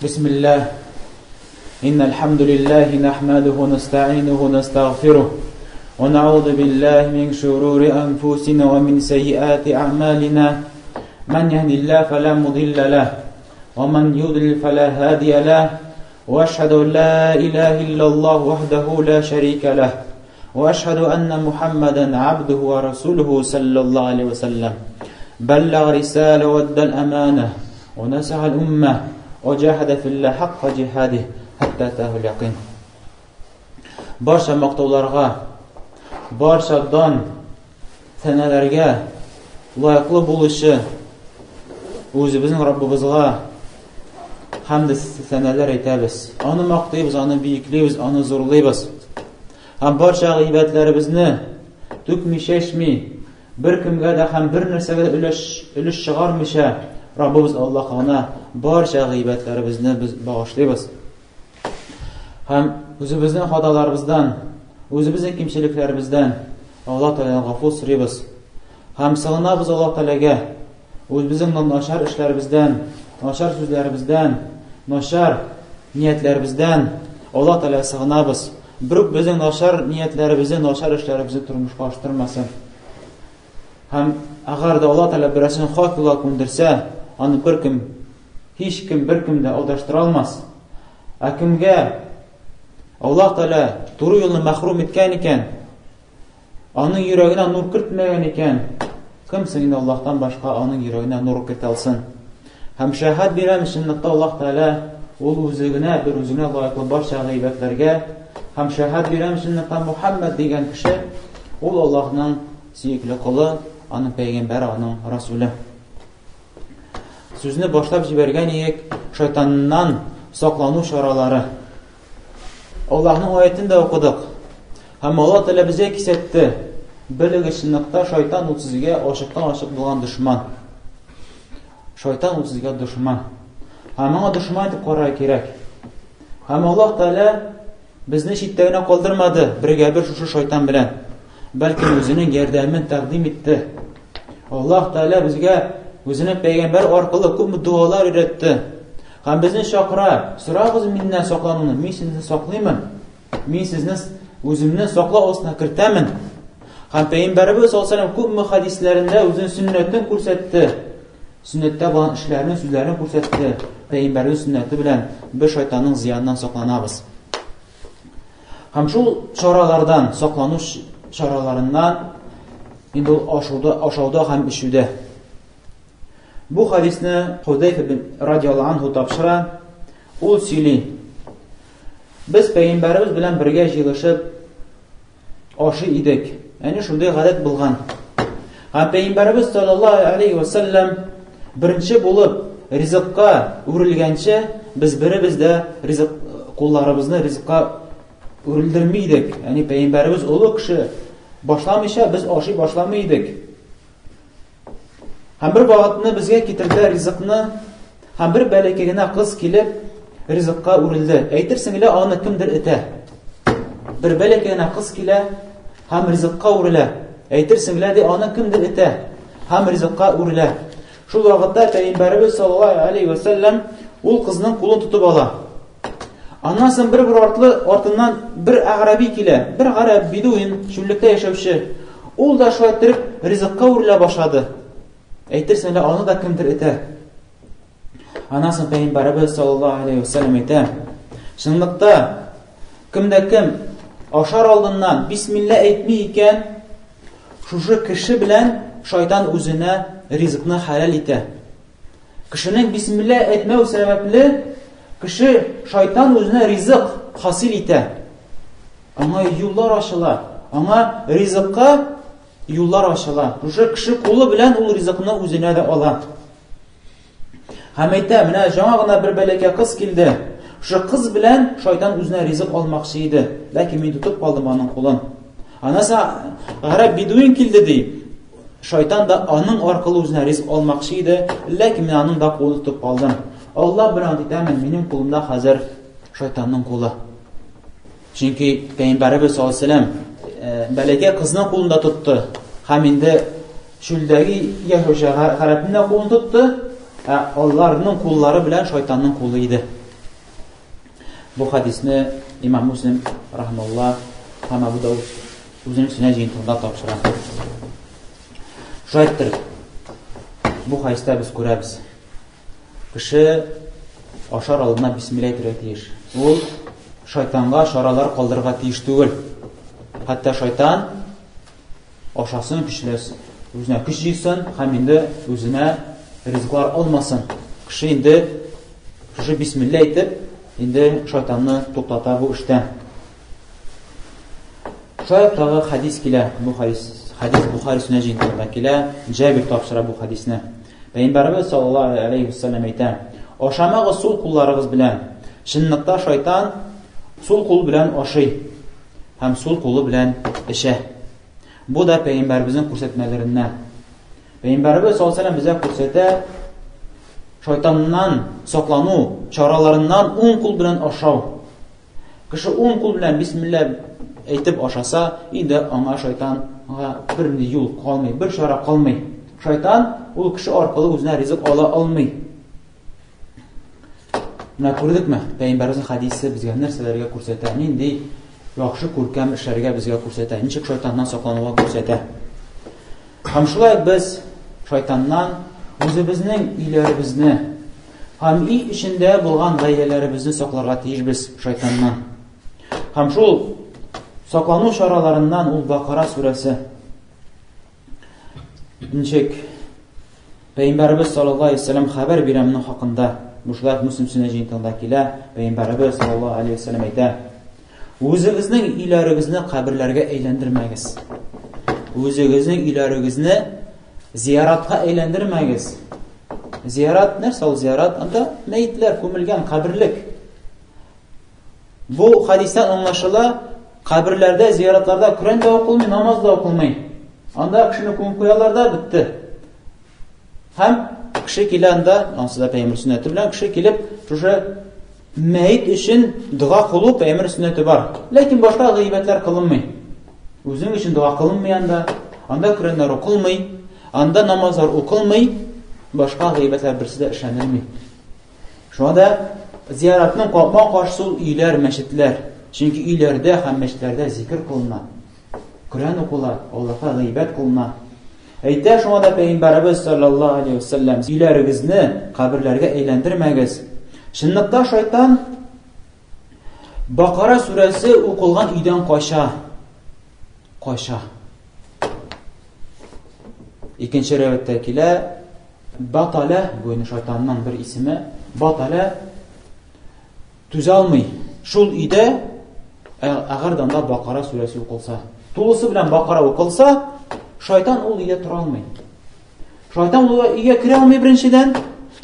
بسم الله إن الحمد لله نحمده ونستعينه ونستغفره ونعوذ بالله من شرور أنفسنا ومن سيئات أعمالنا من يهد الله فلا مضل له ومن يضلل فلا هادي له وأشهد أن لا إله إلا الله وحده لا شريك له وأشهد أن محمدا عبده ورسوله صلى الله عليه وسلم بلغ رسالة وادى الأمانة ونصح الأمة وجاهد في الله حق جهاده حتى أتاه اليقين. Барча мактауларга, барча дан сәнәләргә лаеклы булучы үзебезнең Раббыбызга хәмд сәнәләр әйтәбез. Аны мактыйбыз, аны биеклибез, аны зурлыйбыз. Һәм барча гыйбатләребезне түкми чәчми, бер кемгә дә һәм бер нәрсәгә дә өлеш, өлеш чыгармыйча, Раббыбыз Аллаһка гына барча гыйбатләребезне без багышлыйбыз. Һәм үзебезнең хаталарыбыздан, үзебезнең кимчелекләребездән Аллаһ Тәгаләдән гафу сорыйбыз. Һәм сыгынабыз Аллаһ Тәгаләгә. Үзебезнең начар эшләребездән, начар сүзләребездән, начар ниятләребездән Аллаһ Тәгаләгә сыгынабыз. Берүк безнең начар ниятләребезне, начар эшләребезне тормышка аштырмасын. Һәм әгәр дә Аллаһ Тәгалә берәрсен хак юлга күндерсә, аны беркем, һич кем беркем дә алдаштыра алмас. Ә кемгә Аллаһ Тәгалә туры юлны мәхрүм иткән икән, аның йөрәгенә нур кертмәгән икән, кем соң инде Аллаһтан башка аның йөрәгенә нур кертә алсын? Һәм шәһәд бирәм, чынлыкта Аллаһ Тәгалә ул үзе генә, бер үзе генә лаеклы барча гыйбадәтләргә. Һәм шәһәд бирәм, чынлыкта Мухаммад дигән кеше ул Аллаһның сөекле колы, аның пәйгамбәре, аның расуле. Сүзне башлап җибәргән идек, шайтаннан саклану чаралары. Аллаһның аятен дә укыдык. Һәм Аллаһ Тәгалә безгә кисәтте. Белегез, чынлыкта шайтан ул сезгә ачыктан-ачык булган дошман. Шайтан ул сезгә дошман. Һәм аңа дошман итеп карарга кирәк. Һәм Аллаһ Тәгалә безне читтә генә калдырмады, бергә-бер шушы шайтан белән. Бәлки үзенең ярдәмен тәкъдим итте. Аллаһ Тәгалә безгә үзенең пәйгамбәр аркылы күпме дуалар өйрәтте. Һәм безне чакыра, сорагыз миннән саклануны, мин сезне саклыймын. Мин сезне үземне саклау астына кертәмен. Һәм пәйгамбәребез саллаллаһу алейһи күпме хәдисләрендә үзенең сөннәтен күрсәтте. Сөннәттә булган эшләрне, сүзләрен күрсәтте. Пәйгамбәребез сөннәте белән без шайтанның зыяныннан сакланабыз. Һәм шул чаралардан, саклану чараларыннан инде ул ашауда, ашауда һәм эчүдә. Бу хадисне Худайфа бин радиаллаһу анху тапшыра. Ул сөйли. Без пәйгамбәребез белән бергә җыелышып ашый идек. Әне шундый гадәт булган. Һәм пәйгамбәребез саллаллаһу алейхи ва саллям беренче булып ризыкка үрелгәнче без беребез дә ризык кулларыбызны ризыкка үрелдерми идек. Ягъни пәйгамбәребез олы кеше башламыйча без ашый башламый идек. Һәм бер вакытны безгә китерделәр ризыкны, һәм бер бәләкәй генә кыз килеп ризыкка үрелде. Әйтерсең лә аны кемдер этә. Бер бәләкәй генә кыз килә һәм ризыкка үрелә. Әйтерсең лә ди аны кемдер этә һәм ризыкка үрелә. Шул вакытта пәйгамбәребез саллаллаһу алейхи ва сәлләм ул кызның кулын тотып ала. Аннан соң бер-бер артлы артыннан бер аграби килә, бер гарәп бедуин, чүллектә яшәүче. Ул да шулай иттереп ризыкка үрелә башлады. Әйтерсең лә аны да кемдер этә. Аннан соң пәйгамбәребез саллаллаһу алейхи вәсәлләм әйтә: Чынлыкта кем дә кем ашар алдыннан бисмилла әйтми икән, шушы кеше белән шайтан үзенә ризыкны хәләл итә. Кешенең бисмилла әйтмәү сәбәпле, кеше шайтан үзенә ризык хасил итә. Аңа юллар ачыла. Аңа ризыкка юллар ачыла. Шушы кеше кулы белән ул ризыкны үзенә дә ала. Һәм әйтә, менә жаңа гына бер бәләкәй кыз килде. Шушы кыз белән шайтан үзенә ризык алмакчы иде. Ләкин мин тотып калдым аның кулын. Анасы гарәп бедуин килде ди. Шайтан да аның аркылы үзенә ризык алмакчы иде, ләкин мин аның да кулын тотып калдым. Алла белән ант итәмен, минем кулымда хәзер шайтанның кулы. Чөнки Пәйгамбәребез саллаллаһу алейһи вәсәлләм бәләкәй кызның кулын да тотты һәм инде чүлдәге яшәүче гарәпнең дә кулын тотты, ә аларның куллары белән шайтанның кулы иде. Бу хадисне имам Муслим рахмалла һәм Абу Дауд үзенең сөннәт җыентыгында тапшыра. Шулай иттереп, бу хадистә без күрәбез. Кеше ашар алдына бисмилла әйтергә тиеш. Ул шайтанга чаралар калдырырга тиеш түгел. Хәтта шайтан ашасын, көчләсен, үзенә көч җыйсын һәм инде үзенә ризыклар алмасын. Кеше инде шушы бисмилла әйтеп, инде шайтанны туктата бу эштән. Шулай ук тагы хадис килә. Бу хадис, хадис Бухари сөннәт җыентыгында килә. Җабир тапшыра бу хадисне. Пәйгамбәребез саллаллаһу алейхи вәсәлләм әйтә: "Ашамагыз сул кулларыгыз белән. Чынлыкта шайтан сул кул белән ашый һәм сул кулы белән эчә." Бу да пәйгамбәребезнең күрсәтмәләреннән. Пәйгамбәребез саллаллаһу алейхи вәсәлләм безгә күрсәтә шайтаннан саклану чараларыннан уң кул белән ашау. Кеше уң кул белән бисмилла әйтеп ашаса, инде аңа шайтанга бер ни юл калмый, бер чара калмый. Шайтан ул кеше аркылы үзенә ризык ала алмый. Менә күрдекме, Пәйгамбәребезнең хадисе безгә нәрсәләргә күрсәтә, нинди яхшы күркәм эшләргә безгә күрсәтә, ничек шайтаннан саклануга күрсәтә. Һәм шулай без шайтаннан үзебезнең өйләребезне һәм өй эчендә булган гаиләләребезне сакларга тиешбез шайтаннан. Һәм шул саклану чараларыннан ул Бакара сүрәсе. Ничек Пәйгамбәребез саллаллаһу алейһи вәсәлләм хәбәр бирә моның хакында. Бу шулай ук Муслим сөннәт җыентыгында килә. Пәйгамбәребез саллаллаһу алейһи вәсәлләм әйтә: Үзегезнең өйләрегезне каберләргә әйләндермәгез. Үзегезнең өйләрегезне зияратка әйләндермәгез. Зиярат нәрсә ул зиярат? Анда мәетләр күмелгән каберлек. Бу хадистән аңлашыла, каберләрдә, зияратларда Коръән дә укылмый, намаз да укылмый. Анда кешене күмеп куялар да бетте. Һәм кеше килә анда, ансы да пәйгамбәр сөннәте белән кеше килеп, шушы мәет өчен дога кылу пәйгамбәр сөннәте бар. Ләкин башка гыйбадәтләр кылынмый. Үзең өчен дога кылынмый анда, анда Коръәннәр укылмый, анда намазлар укылмый, башка гыйбадәтләр берсе дә эшләнелми. Шуңа да зияратның капма-каршысы ул өйләр, мәчетләр. Чөнки өйләрдә һәм мәчетләрдә зикер кылына. Коръән укыла, Аллаһка гыйбадәт кылына. Әйтә шуңа да Пәйгамбәребез саллаллаһу алейһи вәсәлләм, өйләрегезне каберләргә әйләндермәгез. Чынлыкта шайтан Бакара сүрәсе укылган өйдән кача. Кача. Икенче рәвәттә килә, Баталя, бу инде шайтанның бер исеме, Баталя түзә алмый. Шул өйдә әгәр дә анда Бакара сүрәсе укылса, тулысы белән Бакара укылса, шайтан ул өйдә тора алмый. Шайтан ул өйгә керә алмый беренчедән,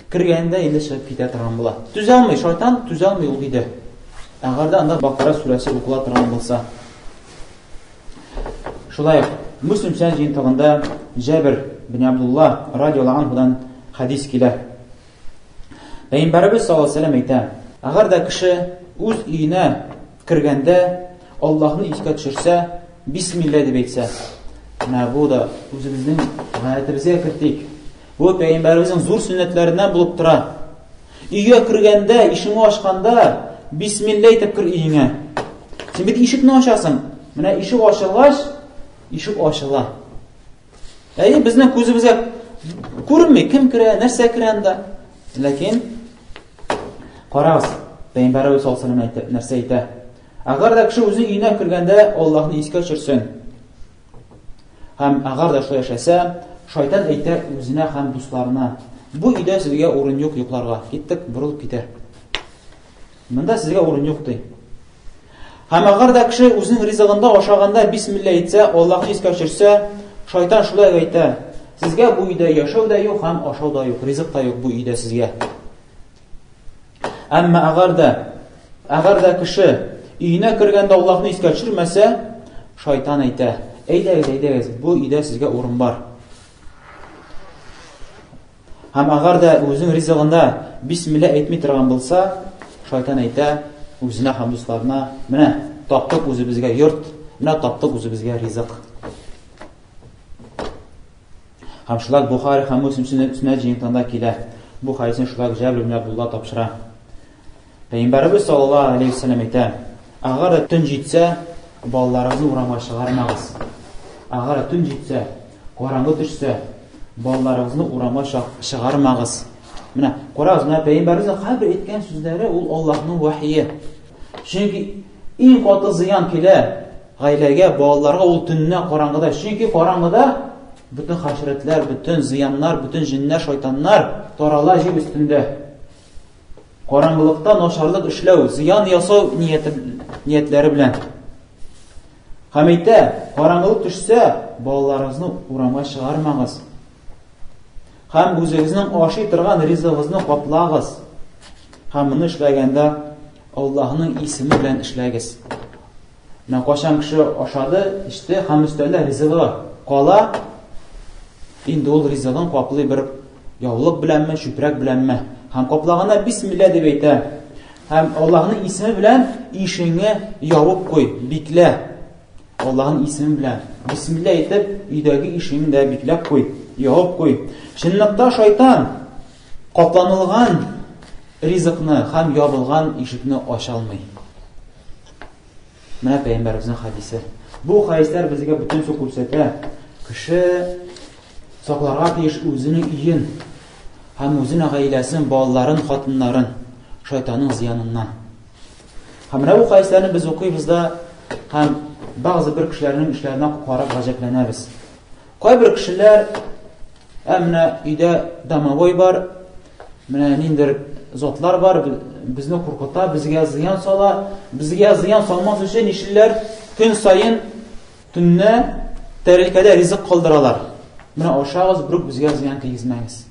кергәндә инде чыгып китә торган була. Түзә алмый, шайтан түзә алмый ул өйдә. Әгәр дә анда Бакара сүрәсе укыла торган булса. Шулай ук Муслим сән җыентыгында Җәбир бин Абдулла радиаллаһу анһудан хадис килә. Пәйгамбәребез саллаллаһу алейһи вәсәлләм әйтә: Әгәр дә кеше үз өенә кергәндә Аллаһны искә төшерсә, бисмилла дип әйтсә, менә бу да үзебезнең гадәтебезгә кертик. Бу пәйгамбәребезнең зур сөннәтләреннән булып тора. Өйгә кергәндә, ишекне ачканда, бисмилла әйтеп кер өеңә. Син бит ишекне ачасың. Менә ишек ачылгач, ишек ачыла. Әйе, безнең күзебезгә күренми, кем керә, нәрсә керә анда. Ләкин карагыз, Пәйгамбәребез саллаллаһу алейһи вәсәлләм нәрсә әйтә? Әгәр дә кеше үзе өенә кергәндә Аллаһны искә төшерсен. Һәм әгәр дә шулай эшләсә, шайтан әйтә үзенә һәм дусларына: "Бу өйдә сезгә урын юк йокларга. Киттек, борылып китә. Монда сезгә урын юк", ди. Һәм әгәр дә кеше үзенең ризыгында ашаганда бисмилла әйтсә, Аллаһны искә төшерсә, шайтан шулай әйтә: "Сезгә бу өйдә яшәү дә юк һәм ашау да юк, ризык та юк бу өйдә сезгә." Әмма әгәр дә әгәр дә кеше өенә кергәндә Аллаһны искә төшермәсә, шайтан әйтә: "Әйдәгез, әйдәгез, бу өйдә сезгә урын бар." Һәм әгәр дә үзенең ризыгында бисмилла әйтми торган булса, шайтан әйтә үзенә һәм дусларына: "Менә таптык үзебезгә йорт, менә таптык үзебезгә ризык." Һәм шулай Бухари һәм Муслим сөннәт җыентыгында килә. Бу хәдисне шулай Җабир ибн Абдулла тапшыра. Пәйгамбәребез саллаллаһу алейһи ва сәлләм әйтә: Әгәр дә төн җитсә, балаларыгызны урамга чыгармагыз. Әгәр дә төн җитсә, караңгы төшсә, балаларыгызны урамга чыгармагыз. Менә карагыз, менә пәйгамбәребезнең һәрбер әйткән сүзләре ул Аллаһның вәхие. Чөнки иң каты зыян килә гаиләгә, балаларга ул төннә караңгыда. Чөнки караңгыда бөтен хәшәрәтләр, бөтен зыяннар, бөтен җеннәр, шайтаннар тарала җир өстендә. Караңгылыкта начарлык эшләү, зыян ясау нияте, ниятләре белән. Һәм әйтә, караңгылык төшсә, балаларыгызны урамга чыгармагыз. Һәм үзегезнең ашый торган ризыгыгызны каплагыз. Һәм моны эшләгәндә Аллаһның исеме белән эшләгез. Менә кайчан кеше ашады, эчте һәм өстәлдә ризыгы кала, инде ул ризыгын каплый бер яулык беләнме, чүпрәк беләнме. Һәм каплаганда бисмилла дип әйтә. Һәм Аллаһның исеме белән ишеңне ябып куй, биклә. Аллаһның исеме белән бисмилла әйтеп, өйдәге ишеңне дә бикләп куй, ябып куй. Чынлыкта шайтан капланылган ризыкны һәм ябылган ишекне ача алмый. Менә пәйгамбәребезнең хәдисе. Бу хәдисләр безгә бөтен сүз күрсәтә. Кеше сакларга тиеш үзенең өен һәм үзенең гаиләсен, балаларын, хатыннарын шайтанның зыяныннан. Һәм менә бу хәдисләрне без укыйбыз да һәм бәгъзе бер кешеләрнең эшләренә карап гаҗәпләнәбез. Кайбер кешеләр Ә менә өйдә домовой бар, менә ниндер затлар бар, безне куркыта, безгә зыян сала. Безгә зыян салмас өчен нишлиләр? Көн саен төнне тәрелкәдә ризык калдыралар. Менә ашагыз, берүк безгә зыян кигезмәгез.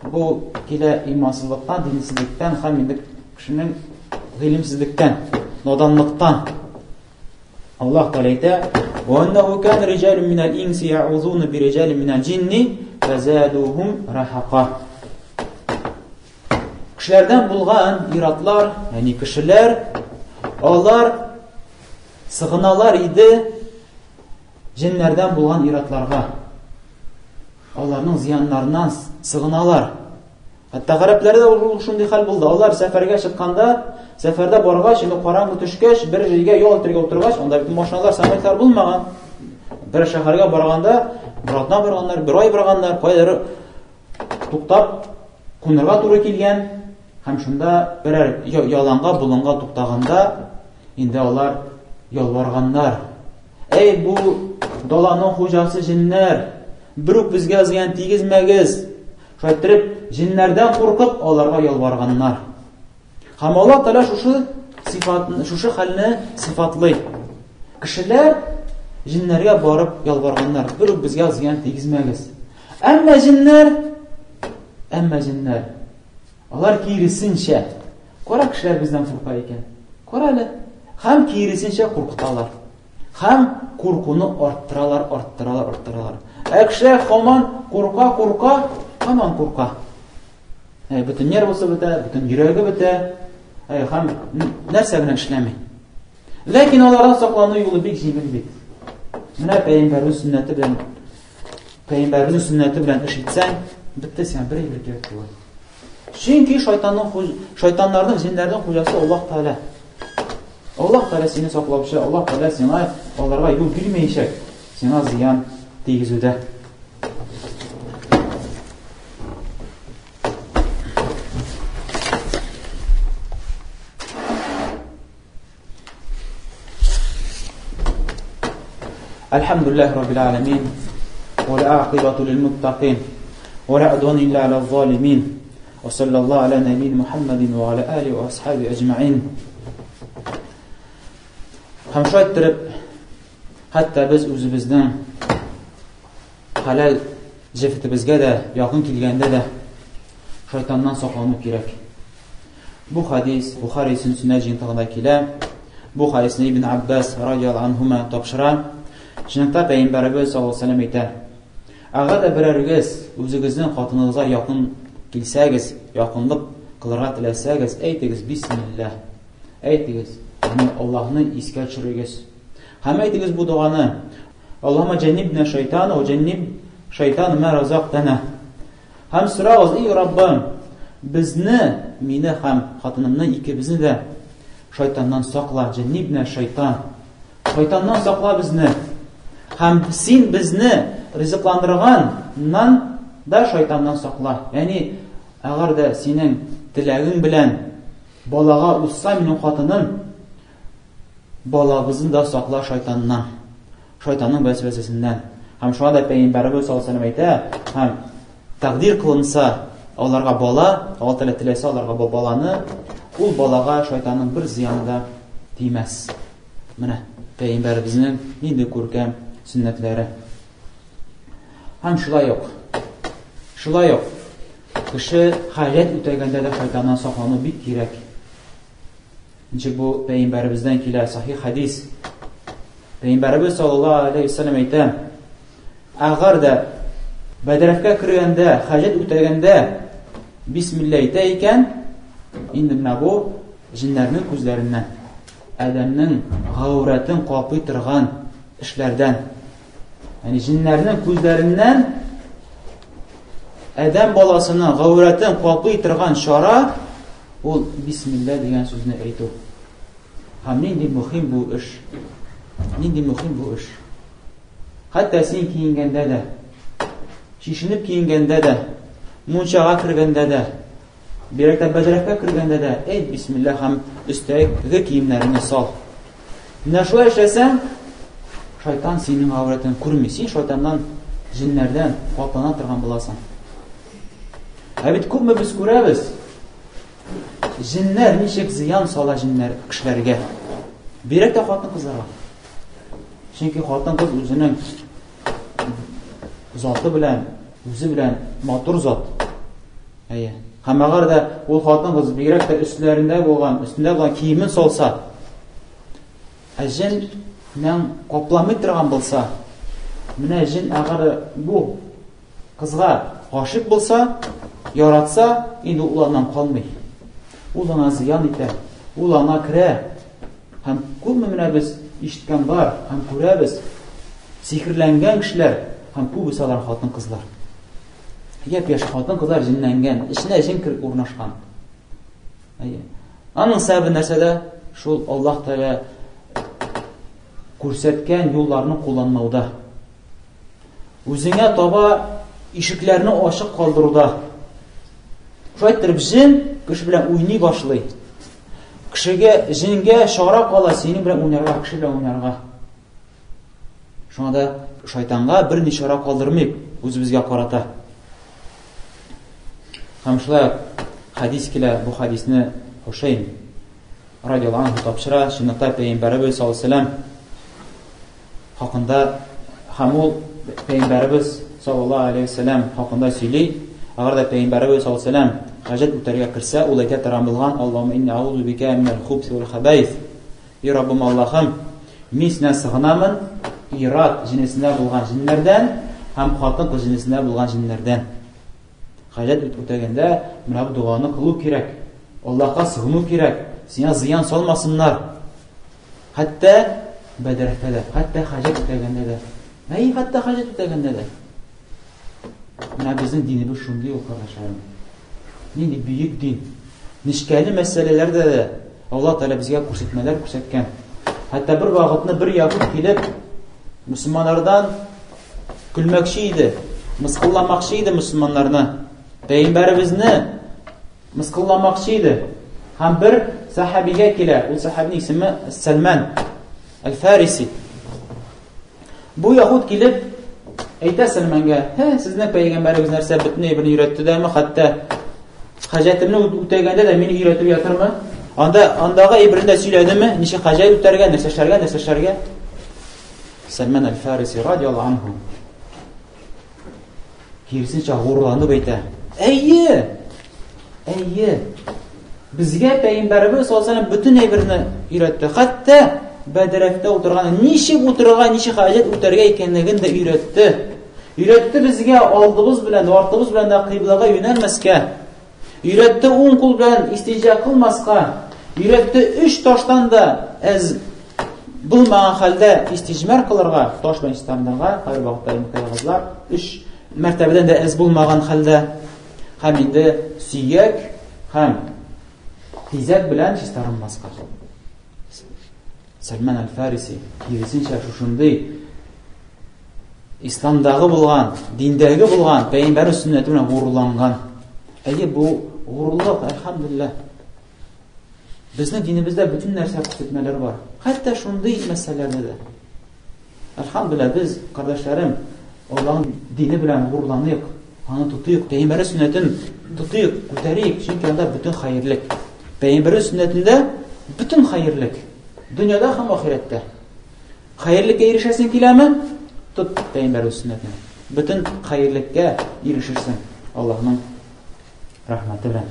Бу килә имансызлыктан, динсезлектән һәм инде кешенең гыйлемсезлектән, наданлыктан. Аллаһ Тәгалә әйтә: "Ва аннаху кана риҗалун минал инси я'узуна би риҗалин минал җинни фазадухум рахака." Кешеләрдән булган иратлар, ягъни кешеләр, алар сыгыналар иде җиннәрдән булган иратларга. Аларның зыяннарыннан сыгыналар. Хәтта гарәпләрдә ул шундый хәл булды. Алар сәфәргә чыкканда, сәфәрдә баргач, инде караңгы төшкәч, бер җиргә ял итәргә утыргач, анда бит машиналар, самолетлар булмаган. Бер шәһәргә барганда, бер атна барганнар, бер ай барганнар, кайдыр туктап кунырга туры килгән һәм шунда берәр яланга, болынга туктаганда, инде алар ялварганнар. Әй, бу даланың хуҗасы җеннәр, берүк безгә зыян тигезмәгез. Шулай иттереп, җеннәрдән куркып, аларга ялварганнар. Һәм Аллаһ Тәгалә шушы сыйфатны, шушы хәлне сыйфатлый. Кешеләр җеннәргә барып ялварганнар, берүк безгә зыян тигезмәгез. Әмма җеннәр, әмма җеннәр, алар киресенчә, кара кешеләр бездән курка икән. Кара әле. Һәм киресенчә куркыталар. Һәм куркуны арттыралар, арттыралар, арттыралар. Ә кешеләр һаман курка, курка, һаман курка. Әй, бөтен нервысы бетә, бөтен йөрәге бетә. Әй, һәм нәрсә генә эшләми. Ләкин алардан саклану юлы бик җиңел бит. Менә пәйгамбәребез сөннәте белән пәйгамбәребезнең сөннәте белән эш итсәң, бетте сиңа бер әйбер кирәк түгел. Чөнки шайтанның шайтаннарның, җеннәрнең хуҗасы Аллаһ Тәгалә. Аллаһ Тәгалә сине саклаучы, Аллаһ Тәгалә сиңа аларга юл бирмәячәк, сиңа зыян тигезүдә. الحمد لله رب العالمين والعاقبة للمتقين ولا عدوان إلا على الظالمين وصلى الله على نبينا محمد وعلى آله وأصحابه أجمعين Һәм шулай иттереп, хәтта без үзебезнең хәләл җефетебезгә дә якын килгәндә дә шайтаннан саклану кирәк. Бу хадис Бухари сөннә җыентыгында килә. Бу хадисне Ибн Аббас радиаллаһу анһума тапшыра. Чынлыкта пәйгамбәребез саллаллаһу алейһи вәсәлләм әйтә: Әгәр дә берәрегез үзегезнең хатыныгызга якын килсәгез, якынлык кылырга теләсәгез, әйтегез бисмилла. Әйтегез, ягъни Аллаһны искә төшерегез. Һәм әйтегез бу доганы: Аллаһумма җәннибна шайтан ва җәнниб шайтан ма разактана. Һәм сорагыз, и Раббым, безне, мине һәм хатынымны икебезне дә шайтаннан сакла, җәннибнә шайтан. Шайтаннан сакла безне. Һәм син безне ризыкландырганнан да шайтаннан сакла. Ягъни, әгәр дә синең теләгең белән балага узса минем хатыным, балабызны да сакла шайтаннан. Шайтанның вәсвәсәсеннән. Һәм шуңа да Пәйгамбәребез саллаллаһу алейһи ва әйтә, һәм тәкъдир кылынса аларга бала, Аллаһ Тәгалә теләсә аларга бу баланы, ул балага шайтанның бер зыяны да тимәс. Менә Пәйгамбәребезнең нинди күркәм сөннәтләре. Һәм шулай ук, шулай ук кеше хаҗәт үтәгәндә дә шайтаннан саклану бик кирәк. Ничек бу пәйгамбәребездән килә сахих хадис. Пәйгамбәребез саллаллаһу алейһи вәсәлләм әйтә: Әгәр дә бәдрәфкә кергәндә, хаҗәт үтәгәндә бисмилла әйтә икән, инде менә бу җеннәрнең күзләреннән, адәмнең гаурәтен каплый торган эшләрдән, ягъни җеннәрнең күзләреннән адәм баласының гаурәтен каплый торган чара ул бисмилла дигән сүзне әйтү. Һәм нинди мөһим бу эш. Нинди мөһим бу эш. Хәтта син киенгәндә дә, чишенеп киенгәндә дә, мунчага кергәндә дә, бигрәк тә бәдрәфкә кергәндә дә, әйт бисмилла һәм өстәге киемнәреңне сал. Менә шулай эшләсәң, шайтан синең гаурәтен күрми. Син шайтаннан, җеннәрдән каплана торган буласың. Ә бит күпме без күрәбез, җеннәр ничек зыян сала җеннәр кешеләргә. Бигрәк тә хатын-кызларга. Чөнки хатын-кыз үзенең заты белән, үзе белән матур зат. Әйе. Һәм әгәр дә ул хатын-кыз бигрәк тә өсләрендә булган, өстендә булган киемен салса, ә җеннән капламый торган булса, менә җен әгәр бу кызга гашыйк булса, яратса, инде ул аннан калмый. Ул аңа зыян итә, ул аңа керә. Һәм күпме менә без ишеткән бар һәм күрәбез, сихерләнгән кешеләр һәм күбесе алар хатын-кызлар. Япь-яшь хатын-кызлар җенләнгән, эченә җен кереп урнашкан. Әйе. Аның сәбәбе нәрсәдә? Шул Аллаһ Тәгалә күрсәткән юлларны кулланмауда. Үзеңә таба ишекләрне ачык калдыруда. Шулай иттереп җен кеше белән уйный башлый. Кешегә, җенгә чара кала синең белән уйнарга, кеше белән уйнарга. Шуңа да шайтанга берни чара калдырмыйк үзебезгә карата. Һәм шулай хадис килә, бу хадисне Хушейн радиаллаһу анһу тапшыра, чынлыкта пәйгамбәребез саллаллаһу алейһи хакында һәм ул пәйгамбәребез саллаллаһу алейһи вәсәләм хакында сөйли. Әгәр дә пәйгамбәребез саллаллаһу алейһи вәсәләм хаҗәт үтәргә керсә, ул әйтә торган булган: Аллаһумма инни аузу бика минәл хубси вәл хабаис. И Раббым Аллаһым, мин синнән сыгынамын ир-ат җенесендә булган җеннәрдән һәм хатын-кыз җенесендә булган җеннәрдән. Хаҗәт үтәгәндә менә бу доганы кылу кирәк. Аллаһка сыгыну кирәк. Сиңа зыян салмасыннар. Хәтта бәдрәфтә дә, хәтта хаҗәт үтәгәндә дә. Әй, хәтта хаҗәт үтәгәндә дә. Менә безнең динебез шундый ул, кардәшләрем. Нинди бөек дин. Нечкәле мәсьәләләрдә дә Аллаһ Тәгалә безгә күрсәтмәләр күрсәткән. Хәтта бер вакытны бер яһүд килеп, мөселманнардан көлмәкче иде, мыскылламакчы иде мөселманнарны. Пәйгамбәребезне мыскылламакчы иде. Һәм бер сәхабигә килә, ул сәхабинең исеме Сәлман әл-Фариси. Бу яһүд килеп әйтә Сәлмәнгә, "Һе, сезнең пәйгамбәрегез нәрсә бөтен әйберне өйрәтте дәме, хәтта хаҗәтемне үтәгәндә дә мине өйрәтеп ятырмы? Анда андагы әйберне дә сөйләдеме? Ничек хаҗәт үтәргә, нәрсә эшләргә, нәрсә эшләргә?" Сәлмән әл-Фариси радиаллаһу анһу киресенчә горурланып әйтә. Әйе! Әйе! Безгә пәйгамбәребез саллаллаһу алейһи бөтен әйберне өйрәтте. Хәтта бәдрәфтә утырган, ничек утырырга, ничек хаҗәт үтәргә икәнлеген дә өйрәтте. Өйрәтте безгә алдыбыз белән, артыбыз белән дә кыйблага юнәлмәскә. Өйрәтте уң кул белән истинҗа кылмаска. Өйрәтте өч таштан да әз булмаган хәлдә истиҗмәр кылырга, таш белән чистарынырга, кайбер вакытта инде өч мәртәбәдән дә әз булмаган хәлдә. Һәм инде сөяк Һәм тизәк белән чистарынмаска. Сәлман әл-Фариси киресенчә шушындый исламдагы булган, диндәге булган пәйгамбәр сөннәте белән горурланган. Әйе, бу горурлык, әлхәмдүлилләһ. Безнең динебездә бөтен нәрсә күрсәтмәләр бар. Хәтта шундый мәсьәләләрдә дә. Әлхәмдүлилләһ, без, кардәшләрем, Аллаһның дине белән горурланыйк, аны тотыйк, пәйгамбәр сөннәтен тотыйк, күтәрик, чөнки анда бөтен хәерлек. Пәйгамбәр сөннәтендә бөтен хәерлек. Дөньяда һәм ахирәттә. Хәерлеккә ирешәсең киләме? Тот пәйгамбәр сөннәтен. Бөтен хәерлеккә ирешерсең Аллаһның рәхмәте белән.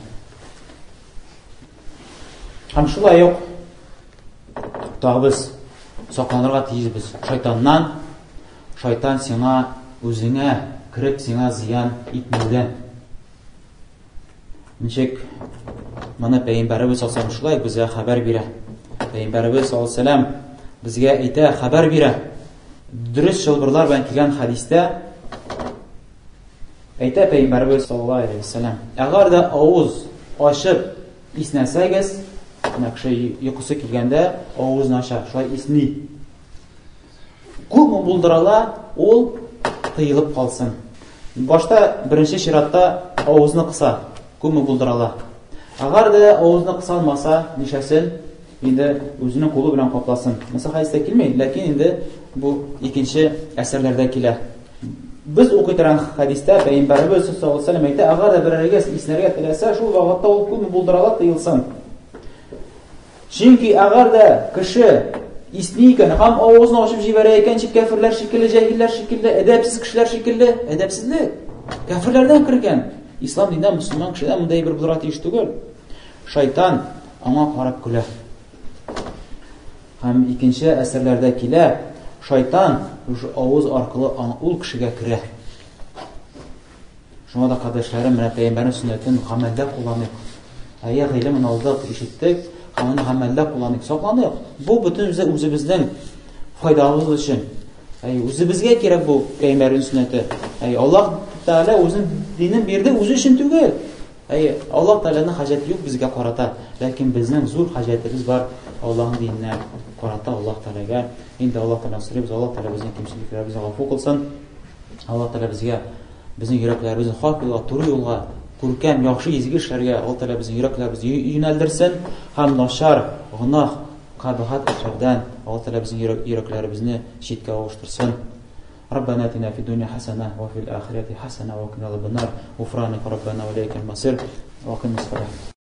Һәм шулай ук тагы без сакланырга тиешбез шайтаннан. Шайтан сиңа үзеңә кереп сиңа зыян итмәүдән. Ничек моны пәйгамбәребез саллаллаху шулай безгә хәбәр бирә. Пәйгамбәребез саллаллаху безгә әйтә, хәбәр бирә. Дөрес чылбырлар белән килгән хәдистә Әйтә Пәйгамбәребез саллаллаһу алейһи ва сәлләм, әгәр дә авыз ачып иснәсәгез, менә кеше йокысы килгәндә авызын ача, шулай исни. Күпме булдырала, ул тыелып калсын. Башта беренче чиратта авызны кыса, күпме булдырала. Әгәр дә авызны кыса алмаса, нишләсен? Инде үзенең кулы белән капласын. Монысы хәдистә килми, ләкин инде бу икенче әсәрләрдә килә. Без укый торган хәдистә Пәйгамбәребез саллаллаһу алейһи ва сәлләм әйтә, әгәр дә берәрегез иснәргә теләсә, шул вакытта ул күпме булдыра ала, тыелсын. Чөнки әгәр дә кеше исни икән һәм авызын ачып җибәрә икән, чит кәферләр шикелле, җаһилләр шикелле, әдәпсез кешеләр шикелле, әдәпсезлек. Кәферләрдән кергән. Ислам динендә мөселман кешедә мондай бер булырга тиеш түгел. Шайтан аңа карап көлә. Һәм икенче әсәрләрдә килә, шайтан шушы авыз аркылы ул кешегә керә. Шуңа да, кардәшләрем, менә пәйгамбәрнең сөннәтен гамәлдә кулланыйк. Әйе, гыйлемен алдык, ишеттек, һәм аны гамәлдә кулланыйк, сакланыйк. Бу бөтен үзебезнең файдабыз өчен. Әй, үзебезгә кирәк бу пәйгамбәрнең сөннәте. Әй, Аллаһ Тәгалә үзенең динен бирде үзе өчен түгел. Әйе, Аллаһ Тәгаләнең хаҗәте юк безгә карата, ләкин безнең зур хаҗәтебез бар Аллаһның диненә карата Аллаһ Тәгаләгә. Инде Аллаһ Тәгаләдән сорыйбыз, Аллаһ Тәгалә безнең кимчелекләребезне гафу кылсын. Аллаһ Тәгалә безгә безнең йөрәкләребезне хак юлга, туры юлга, күркәм, яхшы, изге эшләргә Аллаһ Тәгалә безнең йөрәкләребезне юнәлдерсен һәм начар, гөнаһ, кабахат эшләрдән Аллаһ Тәгалә безнең йөрәкләребезне читкә авыштырсын. ربنا اتنا في الدنيا حسنة وفي الآخرة حسنة وقنا عذاب النار غفرانك ربنا وإليك المصير وقنا الصلاة.